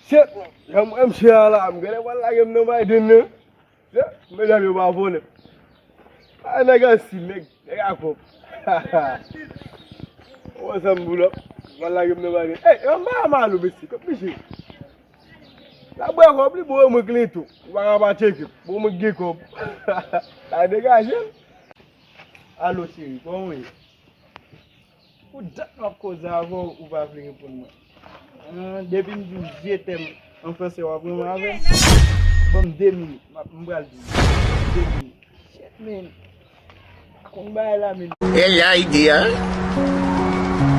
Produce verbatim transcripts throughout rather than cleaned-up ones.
Shit, jan m wè misye a la, m genlè pral lage m nan Biden nan. Shit, medam yo pa vòlè. A, nèg an si, nèg, nèg a kòb. Ou wè sa m boulòp? Pral lage m nan Biden. Ey, anba a malo, mesye, kòb misye. La bwè kòb li, bon, mwen kle tou. Ou pa ka pa tcheke. Bon, mwen gen kòb. La degaje l. Alo, cheri, kòman w ye? Pou dat m ap koze avè w, ou pa vle reponn mwen. Ah, depi m di w je t'aime an fransè, w ap renmen avè m? Ban m de minit, m ap, m pral di w. De minit. Shit, man. Konn bagay la, men. E la, idea.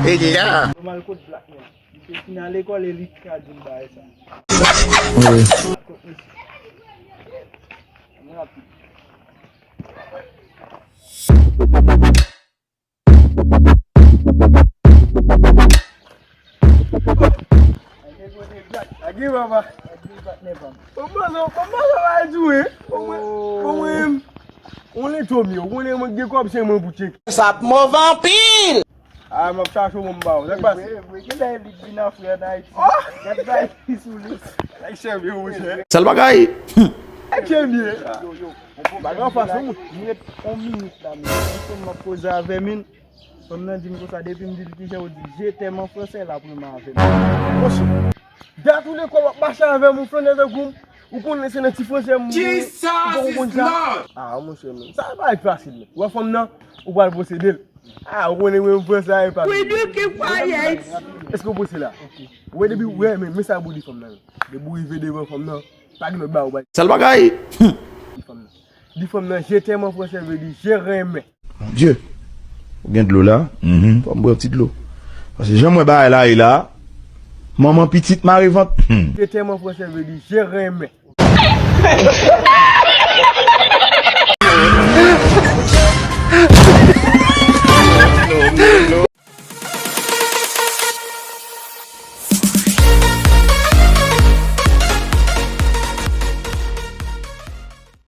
E la. Yo mal kot black man. Misye fin al lekòl e li ka di m bagay sa. Wi. Kot misye. M rapid. Agi papa. Agi patnè pa m. Bon, bon, bon, bon, bon, bon, bon, bon, bon, yon leto m yo, konnen mwen gen kòb se mwen pou tcheke. Sa ap move anpil! Ah, m ap chache w, m ba w. Sa k pase? Vre, vre, gen lè li vin an frè an Ayiti. Oh! Gad bagay ki sou li. Ay, chèf yo, monchè. Sèl bagay. Ay, chèf yo. Yo, yo. Bagay an fas, wi. M ret yon minit la, men. Yon fanm m ap koze avè m, fanm nan di m konsa, depi m di l kijan yo di je t'aime an fransè, l ap renmen avè m. Monchè, dat ou lekòl w ap mache avè m, ou flannè tankou m, ou konnen se nan ti fransè m, ou konn sa. Ah, monchè, men. Sa pa fasil, men. Ou wè fanm nan, ou pral posede l. Ah, ou konnen mwen m fransè a, e pa. Èske ou posede la? Ou wè depi, ou wè, men, men sa pou di fanm nan. Depi ou rive devan fanm nan, pa gen lòt bagay ou bay. Sèl bagay. Di fanm nan. Di fanm nan, je t'aime an fransè vle di je renmen. Mon Dieu. Ou gen dlo la? Mhm. Fò m bwè yon ti dlo. Paske jan mwen bagay la ye la, manman pitit mare vant. Hmm. Je t'aime an fransè vle di je renmen.